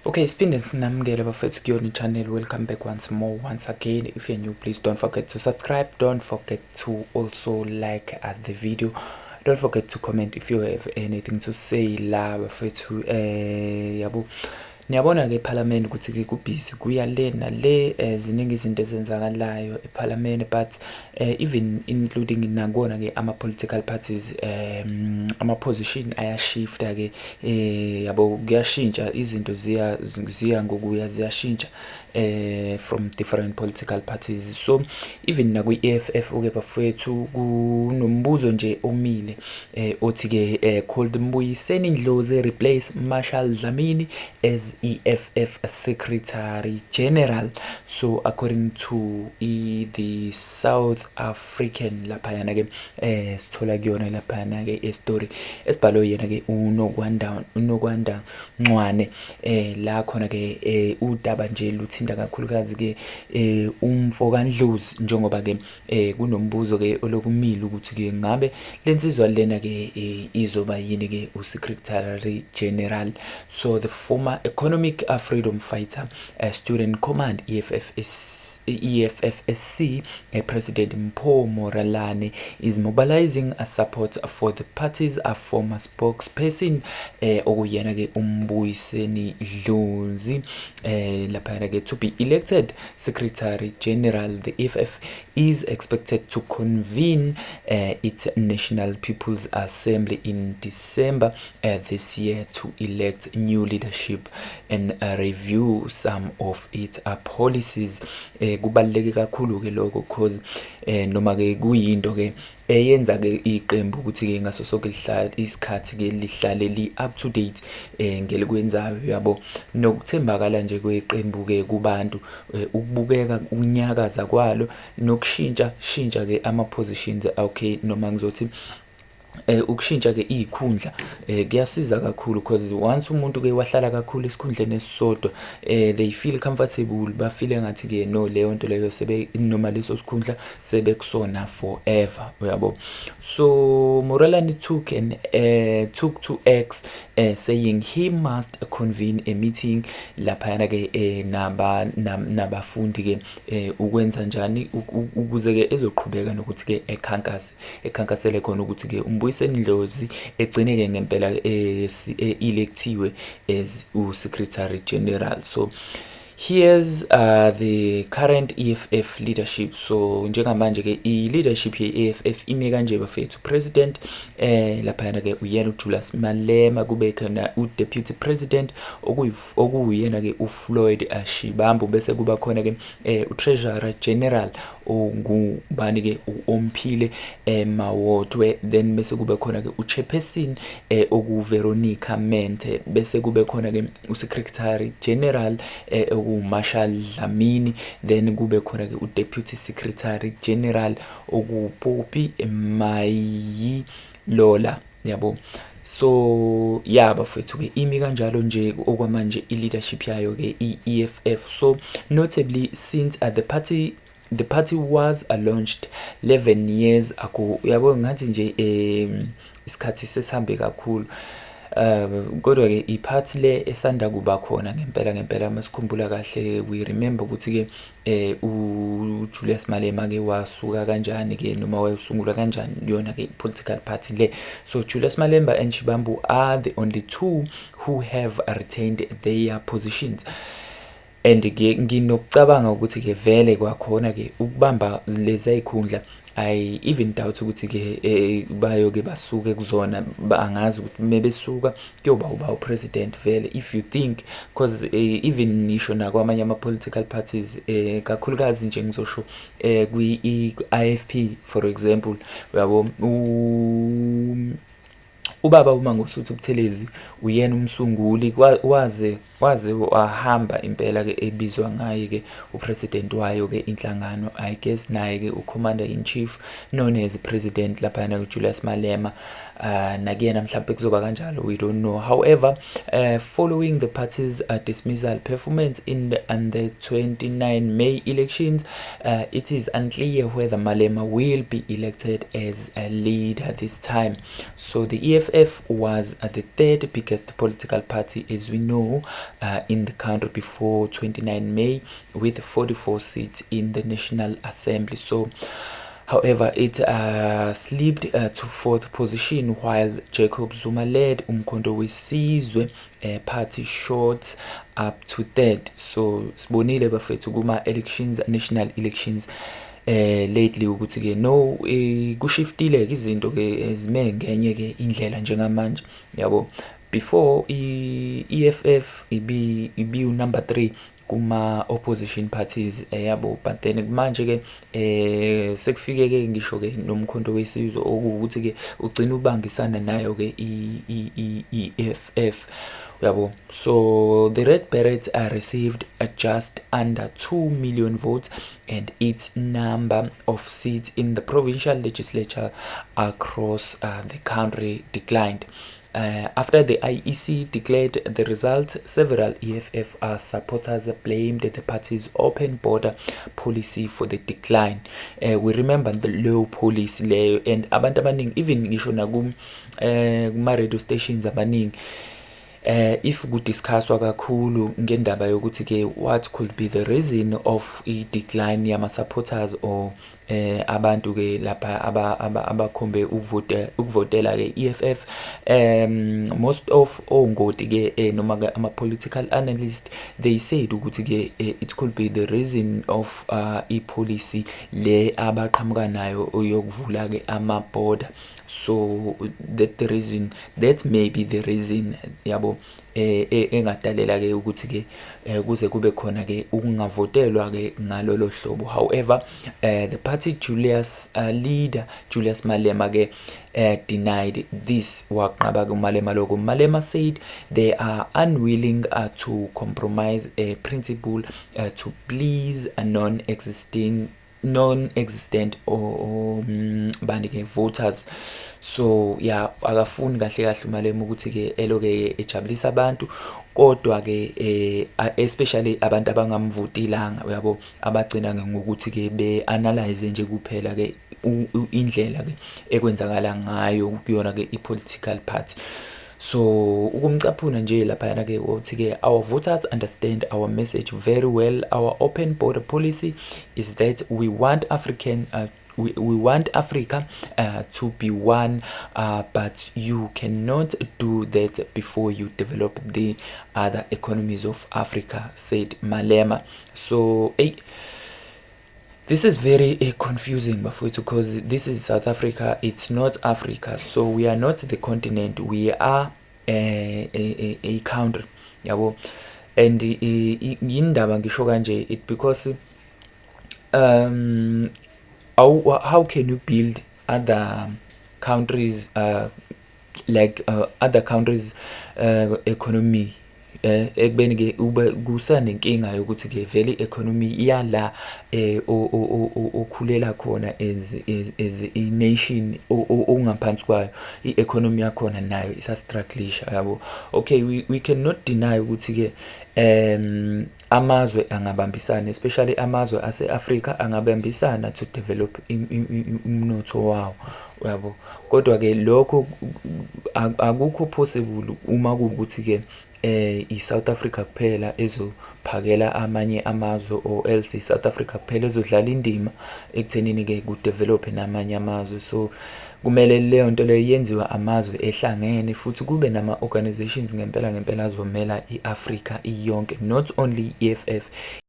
Okay, siphinde sinamukele bafethu kuyona i-channel. Welcome back once more, once again. If you're new, please don't forget to subscribe. Don't forget to also like the video. Don't forget to comment if you have anything to say la bafethu. Yabo, niyabona ke eParliament ukuthi ke kubhizi, kuya le nale, ziningi izinto ezenzakalayo eParliament, but even including nakona ke ama political parties, ama position ayashifta ke, yabo, kuyashintsha izinto, ziya ngokuya ziyashintsha from different political parties. So even nakwi EFF ke bafowethu, kunombuzo nje omile othi ke could Mbuyiseni Ndlozi replace Marshall Dlamini as EFF Secretary General? So according to the South African laphayana ke, sithola kuyona laphayana ke i-story esibhalwe yena ke uNokwanda Ncwane, la khona ke udaba nje luthinta kakhulukazi ke umfo kaNdlozi, njengoba ke kunombuzo ke olokumile ukuthi ke ngabe lensizwa lena ke izoba yini ke uSecretary General. So the former Economic Freedom Fighter Student Command, EFF EFFSC President Mpho Moralane is mobilizing a support for the party's former spokesperson, okuyena ke uMbuyiseni Ndlozi laphana ke, to be elected Secretary General. The EFF is expected to convene its National People's Assembly in December this year to elect new leadership and review some of its policies. Kubaluleke kakhulu ke lokho because noma ke kuyinto ke eyenza ke iqembu ukuthi ke ngaso sonke isikhathi ke lihlale li up to date ngelikwenzayo, yabo, nokuthembakala nje kweqembu ke kubantu, ukubukeka ukunyakaza kwalo nokushintsha shintsha ke ama positions, okay, noma ngizothi ukushintsha ke izikhundla kuyasiza kakhulu, because once umuntu ke wahlala kakhulu esikhundleni esisodwa, they feel comfortable, bafile ngathi ke no, leyo nto leyo sebe noma leso sikhundla sebekusona forever, uyabo. So Moralane took to X, saying he must convene a meeting laphayana ke naba nabafundi ke ukwenza njani ukuze ke ezoqhubeka nokuthi ke ekhankase, ekhankasele khona ukuthi ke uMbuyiseni Ndlozi egcine ke ngempela electiwe as u-Secretary General. So here's the current EFF leadership. So njengamanje ke i-leadership ye-EFF ime kanje bafethu. President laphayana ke uyena uJulius Malema, kube khona u-Deputy President okuyena ke uFloyd Shivambu, bese kuba khona ke u-Treasurer General ongubani ke, uOmphile Maotwe, then bese kube khona ke u-Chairperson okuVeronica Mente, bese kube khona ke u-Secretary General okuMarshall Dlamini, then kube khona ke u-Deputy Secretary General okuPoppy Mayilola, yabo. So ya bafethu ke, imi kanjalo nje okwamanje i-leadership yayo ke i-EFF. So notably, since the party was launched 11 years ago, yabo, ngathi nje isikhathi sesihambe kakhulu. Kodwa ke iphathi le esanda kuba khona ngempela ngempela, masikhumbula kahle, we remember ukuthi ke uJulius Malema ke wasuka kanjani ke noma wayesungula kanjani yona ke political party le. So Julius Malema and Shivambu are the only two who have retained their positions, and ke nginokucabanga ukuthi ke vele kwakhona ke ukubamba lezi zikhundla, I even doubt ukuthi ke bayoke basuke kuzona. Angazi ukuthi mebesuka kuyoba uba upresident vele, if you think, because even nisho nakwamanye ama political parties, kakhulukazi nje ngizosho kwi IFP for example, uyabo, ubaba uMangosuthu Buthelezi uyena umsunguli, waze wahamba impela ke ebizwa ngaye ke upresident wayo ke inhlangano. I guess naye ke ucommander in chief, known as president laphana, uJulius Malema, nakuyena mhlawumbe kuzoba kanjalo, we don't know. However, following the party's dismal performance in the 29 May elections, it is unclear whether Malema will be elected as a leader this time. So the EFF EFF was the third biggest political party, as we know, in the country before 29 May, with 44 seats in the National Assembly. So, however, it slipped to fourth position while Jacob Zuma led Umkhonto weSizwe party shot up to third. So sibonile, bafethu, kuma elections, national elections lately ukuthi ke no kushiftile ke izinto ke ezime ngenye ke indlela njengamanje, yabo. Before, i-EFF ibi number 3 kuma opposition parties, yabo, but then manje ke sekufike ke ngisho ke noMkhonto weSizwe, okuwukuthi ke ugcina ubangisana nayo ke i-EFF, uyabo. So the Red Berets received just under 2 million votes and its number of seats in the provincial legislature across the country declined. After the IEC declared the results, several EFF supporters blamed the party's open border policy for the decline. We remember the low policy leyo, and abantu abaningi, even ngisho nakum kuma radio stations abaningi, if kudiscusswa kakhulu ngendaba yokuthi ke what could be the reason of i decline yama supporters or abantu ke lapha abakhombe ukuvotela ke EFF, most of ongoti ke noma ke ama political analyst, they said ukuthi ke it could be the reason of i policy le abaqhamuka nayo yokuvula ke ama border. So that the reason, that may be the reason, yabo, engadalela ke ukuthi ke kuze kube khona ke ukungavotelwa ke ngalolo hlobo. However, the party Julius leader Julius Malema ke denied this. Waqaba ke uMalema lokho. Malema said they are unwilling to compromise a principle to please a non-existent or bani ke voters. So yeah, akafuni kahle kahle uMalema ukuthi ke eloke ejabulisa abantu, kodwa ke especially abantu abangamvotilanga, uyabo, abagcina ngokuthi ke be-analyze nje kuphela ke indlela ke ekwenzakala ngayo kuyona ke i-political party. So ukumcaphuna nje laphayana ke uthi ke, "Our voters understand our message very well. Our open border policy is that we want Africa to be one, but you cannot do that before you develop the other economies of Africa," said Malema. So hey, this is very confusing, bafowethu, because this is South Africa, it's not Africa. So we are not the continent, we are a country, yabo. And yindaba ngisho kanje, it because how can you build other countries, like other countries economy, ekubeni ke ube kusanenkinga yokuthi ke vele i-economy yala okhulela khona as a nation ongaphansi kwayo, i-economy yakhona nayo isa-strugglisha, yabo. Okay, we cannot deny ukuthi ke amazwe angabambisana, especially amazwe ase-Afrika angabambisana to develop umnotho wawo, uyabo. Kodwa ke lokho akukho possible uma kuwukuthi ke i-South Africa kuphela ezophakela amanye amazwe or else i-South Africa kuphela ezodlala indima ekuthenini ke ku-develop namanye amazwe. So kumele leyo nto leyo yenziwe amazwe ehlangene, futhi kube nama-organizations ngempela ngempela azomela i-Afrika iyonke, not only i-EFF.